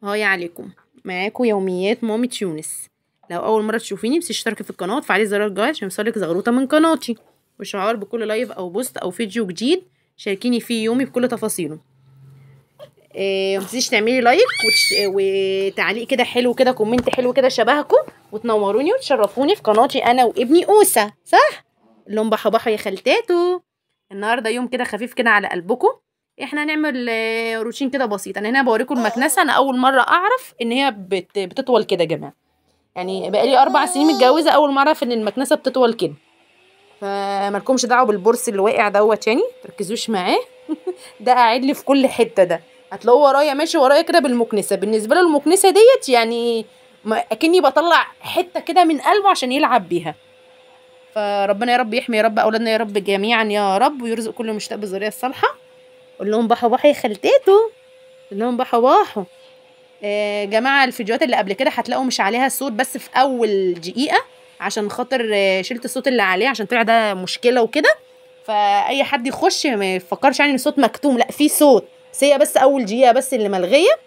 hi عليكم، معاكم يوميات مامة يونس. لو اول مرة تشوفيني بس اشتركي في القناة وتفعلي زر الجرس عشان يوصلك زغروطه من قناتي وشعار بكل live او post او فيديو جديد شاركيني فيه يومي بكل تفاصيله. متنسيش تعملي like وتعليق كده حلو كده، comment حلو كده شبهكم، وتنوروني وتشرفوني في قناتي انا وابني اوسه، صح؟ اللون بحو بحو يا خالتاتو. النهارده يوم كده خفيف كده على قلبكم، احنا هنعمل روتين كده بسيط. انا هنا بوريكم المكنسة، انا اول مرة اعرف ان هي بتطول كده يا جماعة، يعني بقالي 4 سنين متجوزة اول مرة اعرف ان المكنسة بتطول كده. فمالكمش دعوه بالبورس اللي واقع دوت، يعني تركزوش معاه ده قاعد لي في كل حتة، ده هتلاقوه ورايا ماشي ورايا كده بالمكنسه. بالنسبة له المكنسة ديت يعني اكني بطلع حتة كده من قلبه عشان يلعب بيها. فربنا يا رب يحمي يا رب اولادنا يا رب جميعا يا رب، ويرزق كل مشتاق بالذريه الصالحة. قول لهم بحو بحو يا خالتاتو، قول لهم بحو بحو. جماعة الفيديوهات اللي قبل كده هتلاقوا مش عليها صوت، بس في اول دقيقة عشان خاطر شلت الصوت اللي عليه عشان طلع ده مشكلة وكده. فاي حد يخش ما يفكرش يعني ان الصوت مكتوم، لا في صوت، بس هي بس اول دقيقة بس اللي ملغيه،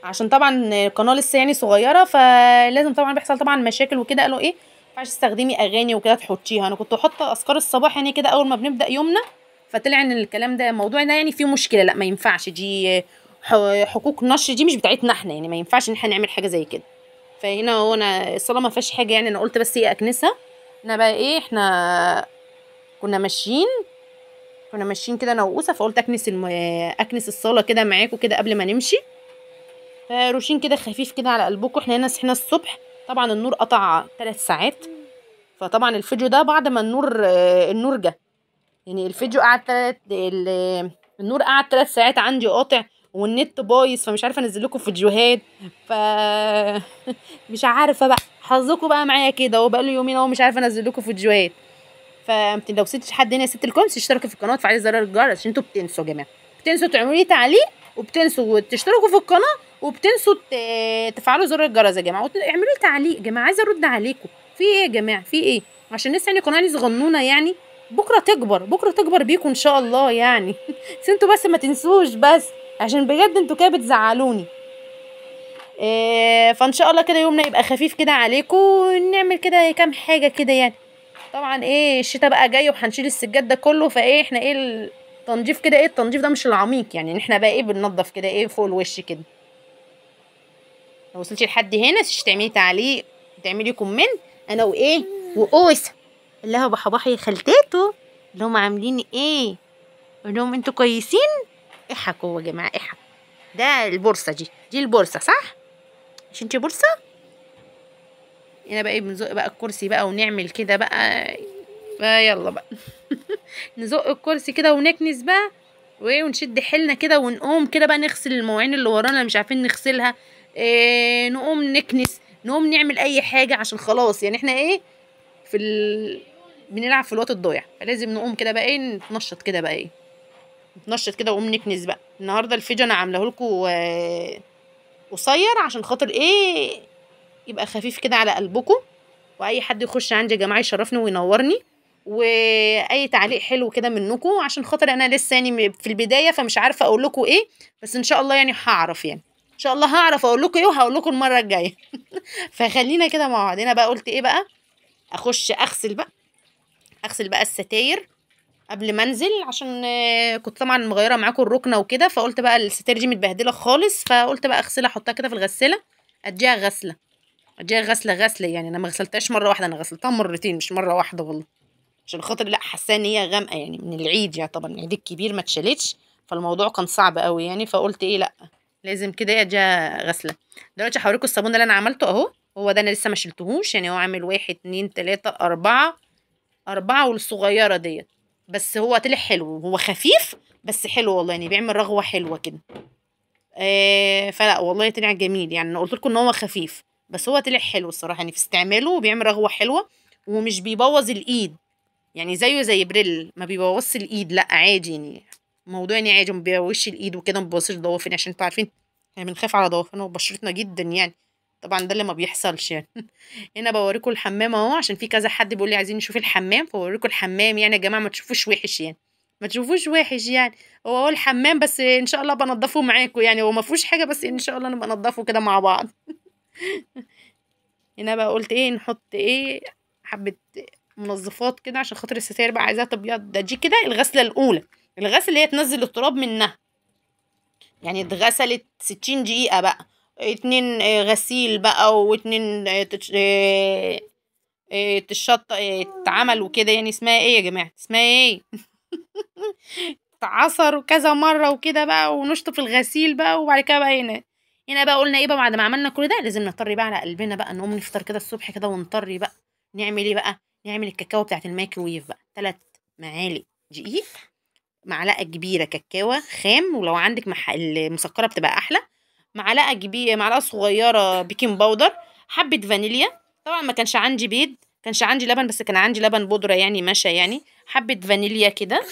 عشان طبعا القناة لسه يعني صغيرة، فلازم طبعا بيحصل طبعا مشاكل وكده. قالوا ايه ما ينفعش تستخدمي اغاني وكده تحطيها. انا كنت بحط اذكار الصباح يعني كده اول ما بنبدا يومنا، فطلع ان الكلام ده الموضوع ده يعني فيه مشكلة، لا ما ينفعش، دي حقوق نشر دي مش بتاعتنا احنا، يعني ما ينفعش ان احنا نعمل حاجة زي كده. فهنا هو انا الصاله ما فيهاش حاجة يعني، انا قلت بس ايه اكنسها. انا بقى ايه احنا كنا ماشيين كده انا وأوسه، فقلت اكنس الصاله كده معاكم كده قبل ما نمشي. فروشين كده خفيف كده على قلبكم. احنا هنا صحينا الصبح، طبعا النور قطع 3 ساعات، فطبعا الفيديو ده بعد ما النور جه، يعني الفيديو قعد النور قعد 3 ساعات عندي قاطع، والنت بايظ، فمش عارفه انزل لكم فيديوهات، ف مش عارفه بقى حظكم بقى معايا كده، هو بقى له يومين اهو مش عارفه انزل لكم فيديوهات. فلو سبتش حد هنا يا ست الكل اشتركوا في القناة وتفعلي زر الجرس عشان انتوا بتنسوا يا جماعة، بتنسوا تعملوا لي تعليق، وبتنسوا تشتركوا في القناة، وبتنسوا تفعلوا زر الجرس يا جماعة، واعملوا لي تعليق يا جماعة، عايزه ارد عليكم. في ايه يا جماعة؟ في ايه؟ عشان لسه يعني قناة صغنونه، يعني بكره تكبر، بكره تكبر بيكم ان شاء الله يعني بس انتوا بس ما تنسوش، بس عشان بجد انتوا كده بتزعلوني. فان شاء الله كده يومنا يبقى خفيف كده عليكم، ونعمل كده كام حاجة كده يعني. طبعا ايه الشتاء بقى جاي وهنشيل السجاد ده كله، فايه احنا ايه التنظيف كده، ايه التنظيف ده مش العميق يعني، احنا بقى ايه بننظف كده ايه فوق الوش كده. لو وصلتي لحد هنا تعملي تعليق، تعملي comment، انا وايه واوسه اللي هو بحو يا خالتاتو، اللي هم عاملين ايه، قول لهم انتوا كويسين. اضحكوا يا جماعة اضحكوا. ده البورصة دي البورصة صح؟ مش انتي بورصة؟ هنا بقى ايه بنزق بقى الكرسي بقى ونعمل كده بقى، يلا بقى نزق الكرسي كده ونكنس بقى وايه، ونشد حيلنا كده ونقوم كده بقى نغسل المواعين اللي ورانا اللي مش عارفين نغسلها، إيه نقوم نكنس، نقوم نعمل اي حاجة عشان خلاص يعني احنا ايه في بنلعب في الوقت الضايع، فلازم نقوم كده بقى ايه نتنشط كده بقى ايه نتنشط كده ونقوم نكنس بقى. النهارده الفيديو انا عاملاه لكم قصير عشان خاطر ايه يبقى خفيف كده على قلبكم، واي حد يخش عندي يا جماعة يشرفني وينورني، واي تعليق حلو كده منكم عشان خاطر انا لسه يعني في البداية فمش عارفه اقول لكم ايه، بس ان شاء الله يعني هعرف، يعني ان شاء الله هعرف اقول لكم ايه وهقول لكم المرة الجاية فخلينا كده مع بعضنا بقى. قلت ايه بقى اخش اغسل بقى، اغسل بقى الستاير قبل ما انزل، عشان كنت طبعا مغيرة معاكم الركنه وكده، فقلت بقى الستاير دي متبهدله خالص، فقلت بقى اغسلها احطها كده في الغسالة، اديها غسله، اديها غسله غسله يعني. انا ما غسلتهاش مرة واحدة، انا غسلتها مرتين مش مرة واحدة والله، عشان خاطر لا حاسه ان هي غامقه يعني من العيد، يعني طبعا العيد الكبير ما اتشالتش، فالموضوع كان صعب قوي يعني، فقلت ايه لا لازم كده اديها غسله. دلوقتي هوريكم الصابون اللي انا عملته اهو، هو ده انا لسه ما شلتهوش يعني، هو عامل 1 2 3 4 4 والصغيرة ديت، بس هو طلع حلو، هو خفيف بس حلو والله يعني، بيعمل رغوه حلوة كده. فلا والله طلع جميل يعني، انا قلت لكم ان هو خفيف بس هو طلع حلو الصراحة يعني في استعماله، وبيعمل رغوه حلوة ومش بيبوظ الايد يعني، زيه زي بريل ما بيبوظش الايد، لا عادي يعني الموضوع يعني عادي، ما بيبوظش الايد وكده، ما بيبوظش ضوافرنا عشان انتوا عارفين احنا يعني بنخاف على ضوافرنا وبشرتنا جدا يعني، طبعا ده اللي ما بيحصلش يعني هنا بوريكم الحمام اهو، عشان في كذا حد بيقول لي عايزين نشوف الحمام، فبوريكم الحمام يعني يا جماعة ما تشوفوش وحش يعني، ما تشوفوش وحش يعني. هو الحمام بس ان شاء الله بنضفه معاكم يعني، هو ما فيهوش حاجة بس ان شاء الله نبقى نضفه كده مع بعض. هنا بقى قلت ايه، نحط ايه حبه منظفات كده عشان خاطر الستاير بقى عايزاها تبيض. ده دي كده الغسله الاولى، الغسله اللي هي تنزل التراب منها يعني، اتغسلت 60 دقيقة بقى، 2 غسيل بقى و2 تشط اتعمل وكده يعني. اسمها ايه يا جماعة، اسمها ايه؟ اتعصر كذا مرة وكده بقى، ونشطف الغسيل بقى. وبعد كده بقى هنا بقى قلنا ايه بقى، بعد ما عملنا كل ده لازم نطري بقى على قلبنا بقى، نقوم نفطر كده الصبح كده ونطري بقى. نعمل ايه بقى؟ نعمل الكاكاو بتاعت الميكروويف بقى. 3 معالق دقيق، معلقه كبيرة كاكاو خام، ولو عندك المسكره بتبقى احلى، معلقه كبيرة، معلقه صغيرة baking powder، حبه فانيليا. طبعا ما كانش عندي بيض، كانش عندي لبن، بس كان عندي لبن بودره يعني ماشي يعني. حبه فانيليا كده،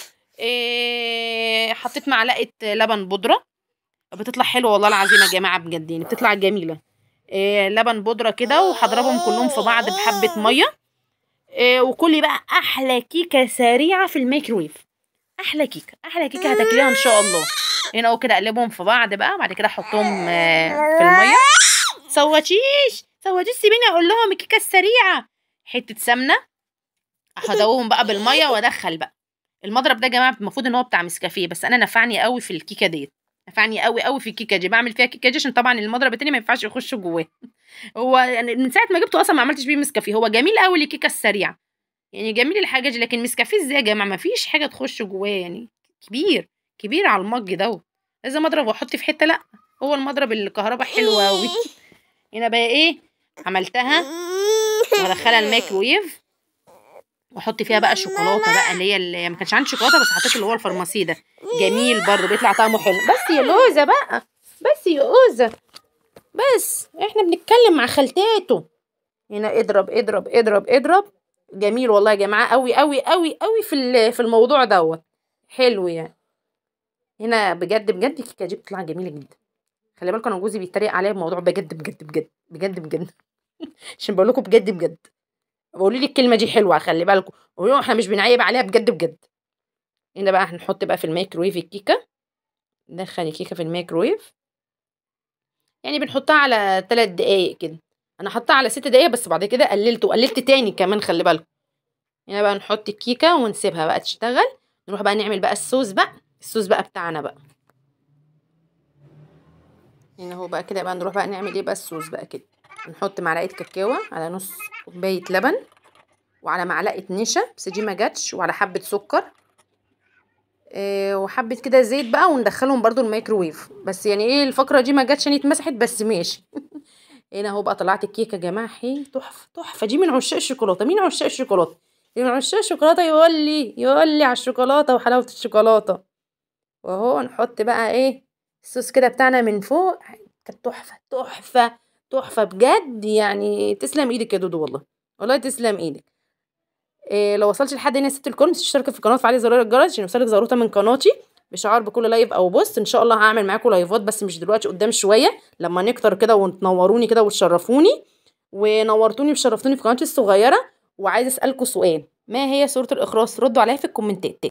حطيت معلقه لبن بودره، بتطلع حلوة والله العظيم يا جماعة بجد يعني، بتطلع جميلة. لبن بودره كده، وهضربهم كلهم في بعض بحبه مية. وكلي بقى احلى كيكة سريعة في الميكروويف، احلى كيكة، احلى كيكة هتاكليها ان شاء الله. هنا اهو كده اقلبهم في بعض بقى، بعد كده احطهم في المية. صوتيش صوتيش، سيبيني اقول لهم الكيكه السريعة. حتة سمنه هدوبهم بقى بالمية وادخل بقى المضرب ده يا جماعة. المفروض ان هو بتاع مسكافيه، بس انا نفعني قوي في الكيكه ديت، نفعني قوي قوي في الكيكه دي. بعمل فيها كيكة دي عشان طبعا المضرب التاني ما ينفعش يخش جواه. هو يعني من ساعة ما جبته اصلا ما عملتش بيه مسكافيه. هو جميل قوي للكيكه السريعة يعني، جميل الحاجة دي، لكن مسكافيه ازاي يا جماعة؟ ما فيش حاجة تخش جواه يعني، كبير كبير على المج دوت، لازم اضرب واحط في حتة. لا هو المضرب الكهرباء حلو قوي. هنا بقى ايه عملتها، وادخلها الميكروويف واحط فيها بقى شوكولاتة بقى، اللي هي اللي ما كانش عندي شوكولاتة بس حطيت اللي هو الفرماسي ده، جميل برضه بيطلع طعمه حلو. بس يا لوزه بقى، بس يا اوزه، بس احنا بنتكلم مع خالتاته. هنا اضرب اضرب اضرب اضرب، جميل والله يا جماعة قوي قوي قوي قوي في الموضوع دوت، حلو يعني. هنا بجد بجد الكيكه دي بتطلع جميلة جدا. خلي بالكم انا جوزي بيتريق عليا بموضوع بجد بجد بجد بجد بجد عشان بقول لكم بجد بجد، بقولوا لي الكلمة دي حلوة، خلي بالكم، قولوا احنا مش بنعيب عليها بجد بجد. هنا بقى هنحط بقى في الميكروويف الكيكه، ندخل الكيكه في الميكروويف يعني، بنحطها على 3 دقايق كده. انا حطها على 6 دقايق بس بعد كده قللت وقللت تاني كمان، خلي بالكم. هنا بقى نحط الكيكه ونسيبها بقى تشتغل. نروح بقى نعمل بقى الصوص بقى، الصوص بقى بتاعنا بقى. هنا هو بقى كده بقى نروح بقى نعمل ايه بقى الصوص بقى كده. نحط معلقه كاكاو على نص كوباية لبن، وعلى معلقه نشا بس دي ما جاتش، وعلى حبه سكر، وحبه كده زيت بقى، وندخلهم برضو الميكروويف. بس يعني ايه الفقرة دي ما جاتش يعني، اتمسحت بس ماشي. هنا اهو بقى طلعت الكيكه يا جماعة، هي تحفة تحفة. دي من عشاق الشوكولاتة، مين عشاق الشوكولاتة؟ اللي من عشاق الشوكولاتة يقول لي، يقول لي على الشوكولاتة وحلاوة الشوكولاتة. واهو نحط بقى ايه الصوص كده بتاعنا من فوق. كانت تحفة تحفة تحفة بجد يعني، تسلم ايدك يا دودو والله، والله تسلم ايدك. إيه لو وصلتش لحد هنا يا ست الكل، اشترك في القناة وفعلي زرار الجرس عشان يوصلك زروطه من قناتي بشعار بكل live او post. ان شاء الله هعمل معاكم لايفات بس مش دلوقتي، قدام شوية لما نكتر كده وتنوروني كده وتشرفوني، ونورتوني وشرفتوني في قناتي الصغيرة. وعايزه اسالكم سؤال، ما هي سورة الاخلاص؟ ردوا عليا في الكومنتات.